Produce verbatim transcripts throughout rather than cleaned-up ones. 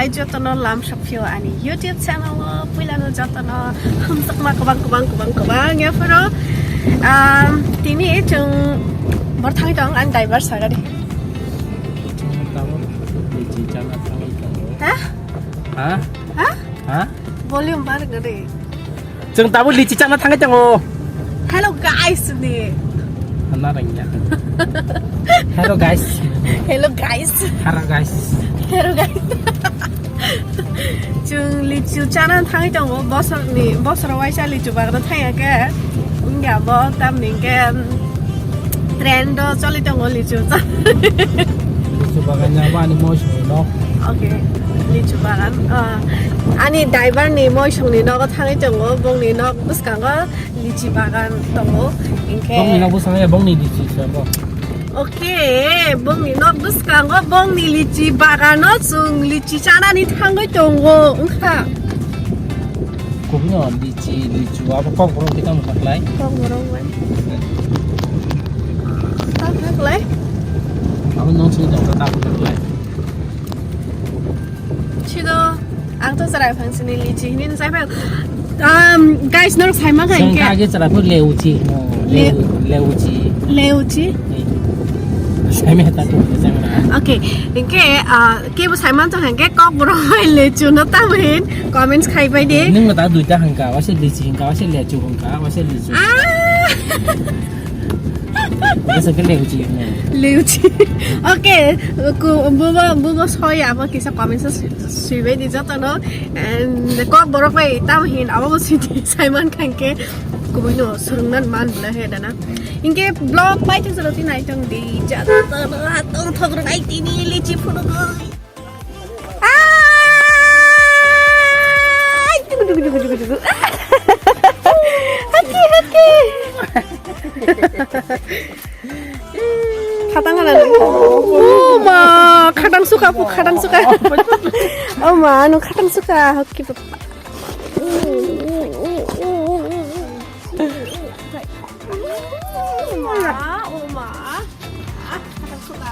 Jotono lam sokphio ani YouTube channel o, puilano jotono hamjakma kwbang kwbang kwbang kwbang yapharo. Um, tini chwng bor thangwi tong ani driver sagari. Chwng tabuk lichi chana thangwi tongo. Ha? Ha? Ha? Ha? Volume bar gari. Chwng tabuk lichi chana thangwi tongo. Hello guys ni. Hana rangya. Hello guys. Hello guys. Hello guys. Hello guys. Chwng lichu chana thangwi tongo, bosor ni, bosor waisa lichu bagna thangya khe. Wngya bo tamni khe train do choli tongo lichu cha. Lichu bagan ya ba ani moisong ni nok. Okay, lichu bagan. Ah, ani driver ni moisong ni nogo thangwi tongo, bongni nok bwskango lichi bagan tongo. Hinkhe bongni nok bwskango ya, bongni lichi se bo. Okay, bongni nok bwskango bongni lichi bagano chwng lichi chanani thangwi tongo wngkha. Kubui no lichi, lichu abo kok borok kita mukha khlai. Kok borok bai. Tang khlai. Abo nong sini jong ta mukha khlai. Chido, ang to chwrai phangsini lichi hini sai phang. Um, guys, norok sai ma kha. Jeng hinkhe kage chwrai phang leuchi. Le- Leu-, leuchi. Leuchi? Sai me ta ko sai me. Okay, hinkhe, ah, kebo sai man to hinkhe kok borok bai lechu no tamo hin comments khai bai de. Nung ta duita hangka, wase lichi hangka, wase lechu hangka, wase lichu. Ah! Esa ke leuchi no. Leuchi. Okay, ku, bubo, bubo soi abo kisa comments o si-, sibai di jotono. And kok borok bai tam hin abo bo sidi Simon khanke kubui no surungnan man bula he dana. Inke vlog bai tu jalo tinai tong di jotono hatong thok rok ai tini lichi phunugui. Ai! Dugu, dugu, dugu, dugu, dugu. Haki, haki. Khatang kana nang. Oh ma, khatang suka, pu khatang suka. Oh ma, anu khatang suka, haki papa. Oh ma, oh ma. Ah, khatang suka.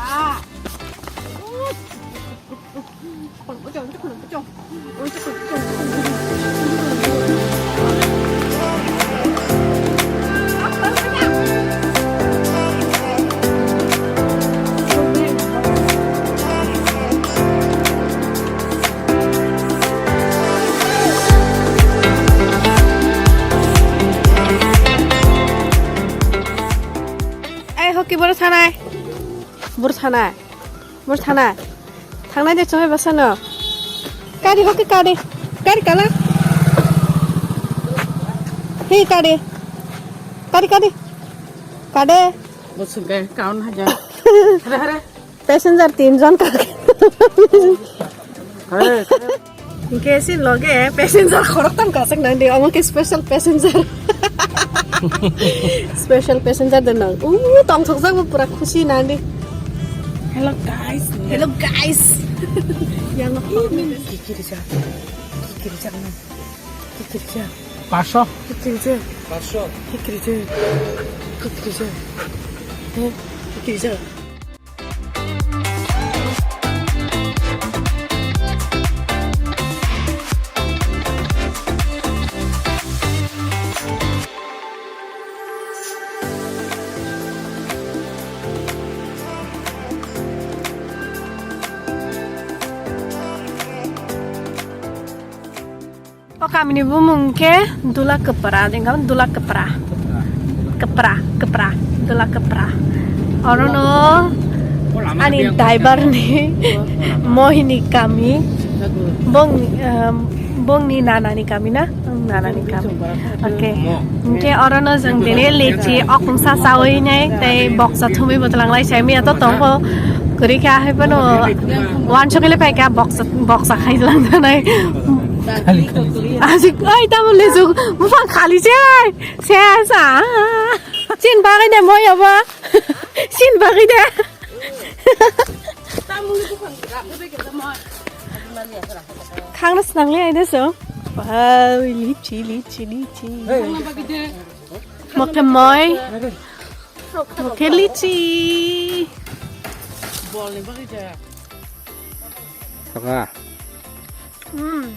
Ai, hoki boro sanai. Boro sanai. Bor thana. Thangnai de chongai basa no. Kari hoki kari. Kari kala. Hi kari. Kari kari. Kade. Bosong ke kaun haja. Hare hare. Passenger tin jon kake. Hare. Hinkhe si loge passenger khoroktham kasik nang di, omo khe special passenger. Special passenger de nang. Uh, tongthokjak bo pura khusi nang di. Hello guys. Hello guys. Yang kikirja. Kikirja nang. Kikirja. Pasho. Kikirja. Pasho. Kikirja. Kikirja. Eh, kikirja. O kamini bumung khe Dula Kwpra, jeng khe Dula Kwpra. Kwpra, Kwpra, Dula Kwpra. Orono ani driver ni Mohini kami. Bong, em, bongni nanani kami na? Ang nanani kami. Okay. Hinkhe orono jeng dini lichi okungsa sawi nai tei boksa thumwi bwtwlang lai sai miya to tongkho. Kwrwi kha hai phano wansukli pai kha boksa, boksa khai lang nai. Asik, ai, tamo lesu, buphang khali se, se sa. Sin bagwi de moi abo. Sin bagwi de. Khangna snang le ai de so. Wow, lichi, lichi, lichi. Mokhe moi. Mokhe lichi. Thanga. Hmm.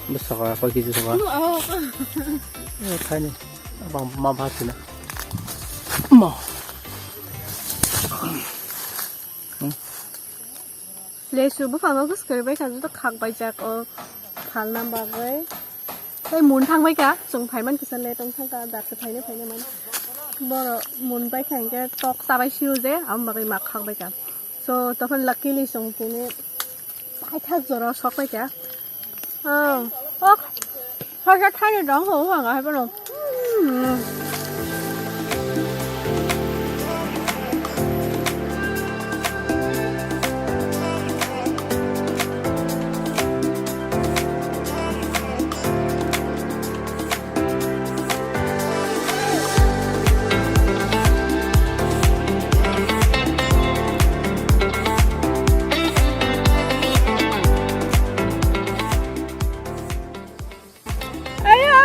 Bwsaka koi kg saka? Oh, thaini. Abang ma bhar sina. Ma. Lesu buphango kwswk kwrwi bai kha, joto khak bai jak o phalna bagwi. Tei mun thang bai kha, chwng phai man kisa late wng thang kha, dakti phainai phainai man. Boro mun bai kha hinkhe tok ta bai sio je, aboni bagwi ma khak bai kha. So, tokon luckily chwng tini paithak jora sok bai kha. Oh, ok. Hoja thani dong ho, ho, hai bono. Hmm. Aya!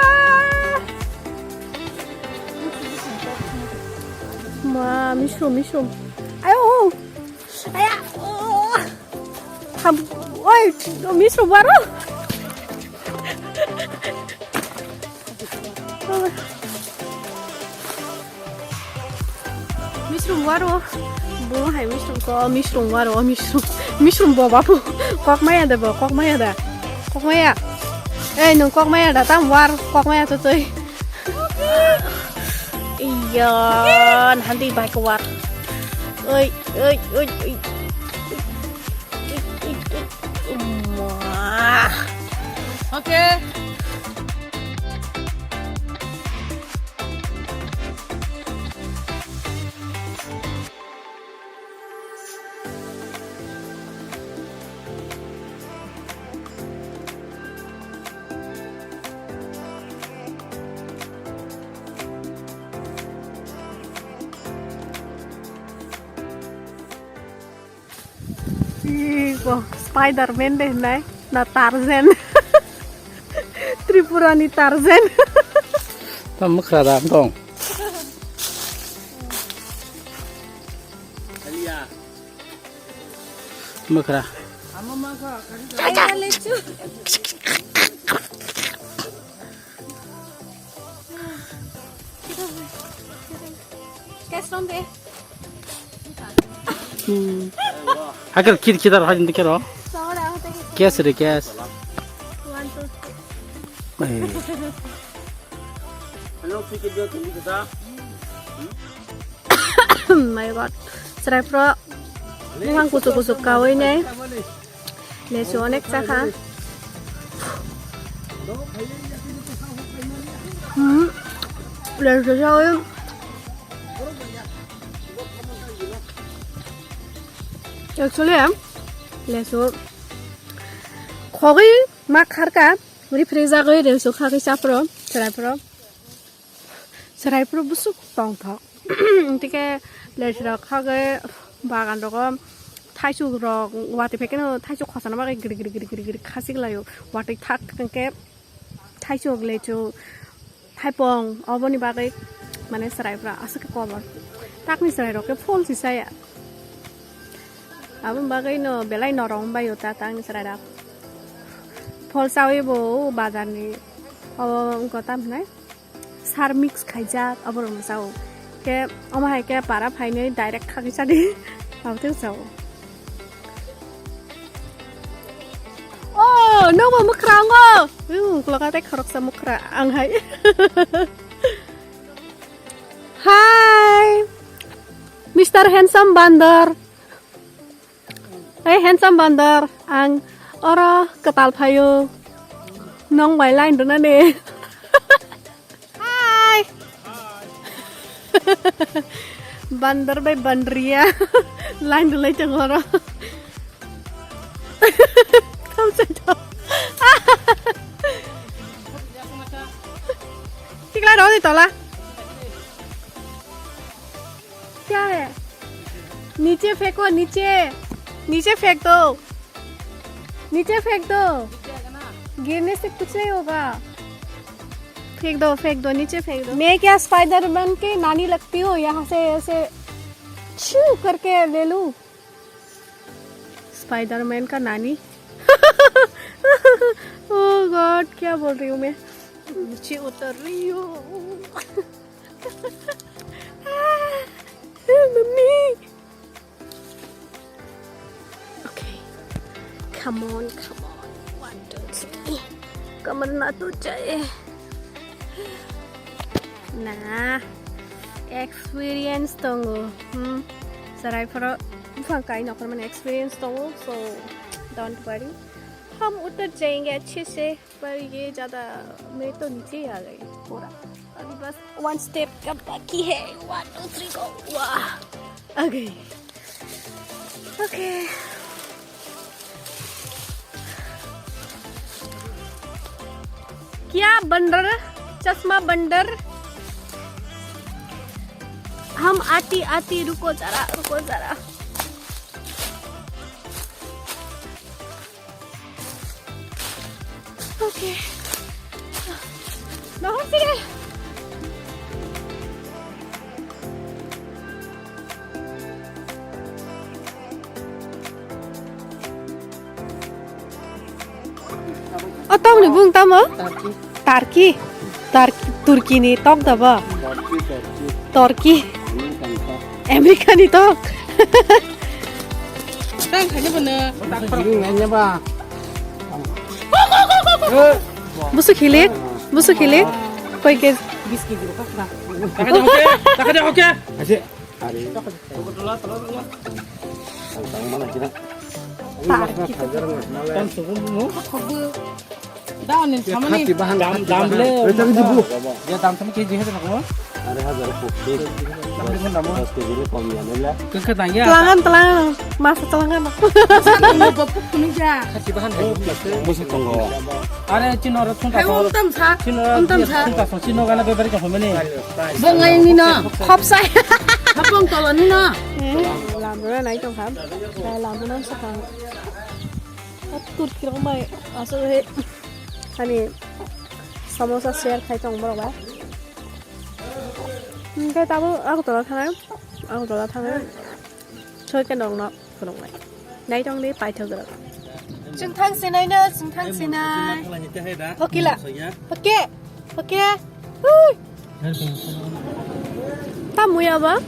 Ma, misrum, misrum. Ayo! Aya! Oh! Ham, oi, misrum waro. Misrum waro. Bo hai misrum ko, misrum waro, misrum. Misrum bo babu. Kok maya da bo, kok maya da. Kok maya. Ei, nung kok maya da, tam war, kok maya to toi. Iya, nanti bai ko war. Oi, oi, oi, oi. Wah. Oke. Ih, bo, Spider-Man de hinai, na Tarzan. Tripura ni Tarzan. Tam mukra da tong. Mukra. Cash from there. Hmm. Hakil kid kidar hajin dikero. Cash re cash. One, two, three. Eh. My God. Chwrai pro. Buphang kuchuk kuchuk kawi nei. Lesu onek chakha. Hmm. Lesu sawi. Actually, lesu khogwi ma kharka, refresh jagwi lesu khagwi chapro, chwrai pro. Chwrai phuru bwswk tongthok. Tike lesu rok khagwi bagan rogo thaichuk rok watwi phaikhe no thaichuk khosana bagwi giri giri giri giri giri khachik laio. Watwi thak hwnkhe thaichuk lesu thaipong oboni bagwi mane chwrai phuru aswk khe kobor. Takni chwrai rok khe phol si chaya. Aboni bagwi no belai norom baio ta takni chwrai rok. Phol chawi bo bazar ni obo wngkha tam hinai. Sar mix khaijak, aborok no chao. Khe omo hai khe para phainwi direct khagwi chadi. Abotwi chao. Oh, nobo mwkhrango. Uu, uklogo tei khoroksa mwkhra ang hai. Hi, Mister Handsome Bandar. Hey, handsome bandar, ang oro kwtal phaio. Nong bai line rwnani. Hi. Bandar bai bandria. Line rwlai tongo oro. Thamsai to. Tikla rw di tola. क्या है? नीचे फेंको, नीचे। नीचे फेंक दो। नीचे फेंक दो। गिरने से कुछ नहीं होगा। फेंक दो, फेंक दो, नीचे फेंक दो। मैं क्या स्पाइडरमैन की नानी लगती हूँ? यहाँ से ऐसे छू करके ले लूँ। स्पाइडरमैन का नानी। Oh God, क्या बोल रही हूँ मैं? नीचे उतर रही हूँ। Mummy. Okay. Come on, come on. One, two, three. कमर ना टूट जाए। Na, experience tongo. Hmm. Sarai phoro bufang kai nokor mani experience tongo. So, don't worry. हम उतर जाएंगे अच्छे से, पर ये ज़्यादा, मैं तो नीचे ही आ गई पूरा। अभी बस one step का बाकी है। One, two, three, go. वाह, आ गई। Okay. क्या बंदर, चश्मा बंदर? हम आती आती, रुको जरा, रुको जरा। Okay. Mejor sigue. O tongni bung tamo? Turkey. Turkey. Turkey, Turkey ni tok da ba? Turkey, Turkey. Turkey. American tok. American tok. Tang khaini bono. Ini nanya ba. Busuk hilik, busuk hilik. Koi ke? Bis kg ko kha. Taka de oke, taka de oke. Ase. Hari. Tang mana kira? Tang subuh mu. Daun ni samani. Khati bahan, dam, khati dam bahan. Le. Wait, tapi jibu. Ya, dam sama kg hai na ko? Are hajar pokti. Tapi pun dam. Dos kg le kom ya, ne la. Kengka tang ya. Telangan, telangan. Masa telangan. Satu mau bapuk kuning ja. Khati bahan hai. Musu tonggo. Are chino ro thung ta. Hai, um tam sa. Chino ro um tam sa. Thung ta so, chino gana bebari ka homene. Bong ngai ni no. Khop sai. Hapong tolo ni no. Lamro nai tong kham. Lamro nang sa kham. Turkey rok mai aswk he hani samosa share khai tong borok ba. Hingke tabuk Agartala thangnai, Agartala thangnai. Soi ke nong no phunuknai. Nai tong di paithak rok. Chwng thang sinai no, chwng thang sinai. Okila. Oke. Oke. Hui. Tam muya ba?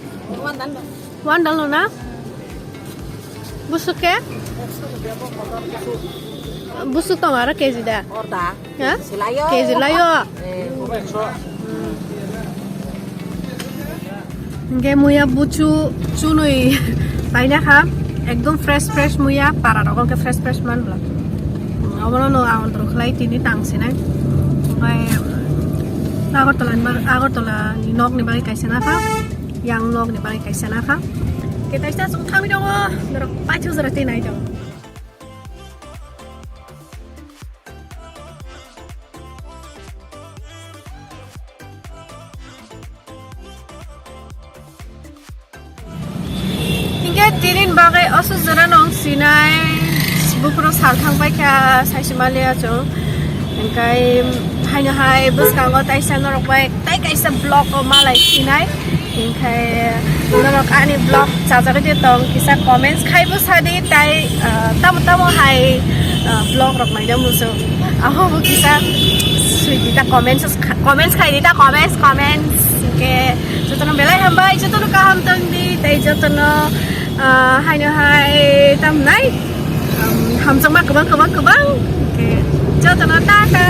One dal na? Busuk ke? Busuk tong aro K G da? Orda. Ha? K G layo. K G layo. Eh. Hingke muya buchu chunui paina kha, ekdom fresh fresh muya, para rogo ke fresh fresh man bla. Obono no ang toro khlai tini tang sinai. Omohai Agartala ni bag-, Agartala ni nok ni bagwi kaisa nakha, yang nok ni bagwi kaisa nakha. Ke taisa chwng thangwi tongo, norok paithak jora twi nai tongo. Hingke tinin bagwi oso jora nong sinai, buphuru sal thang paikha, saisi maliya chwng. Hingkai haino hai bwskango taisa norok bai tai kaisa vlog o malai sinai. Hingkai norok ani vlog chajagwi tong kisa comments khai bwsadi tai, ah, tamo tamo hai, ah, vlog rok naina muchung. Abo bo kisa sweet ta comments, comments khai di ta comments, comments. Hingke jotono belai hambai, jotono kaham tong di, tei jotono, ah, haino hai tamnai, um, hamjakma kwbang kwbang kwbang. Hingke jotono tata.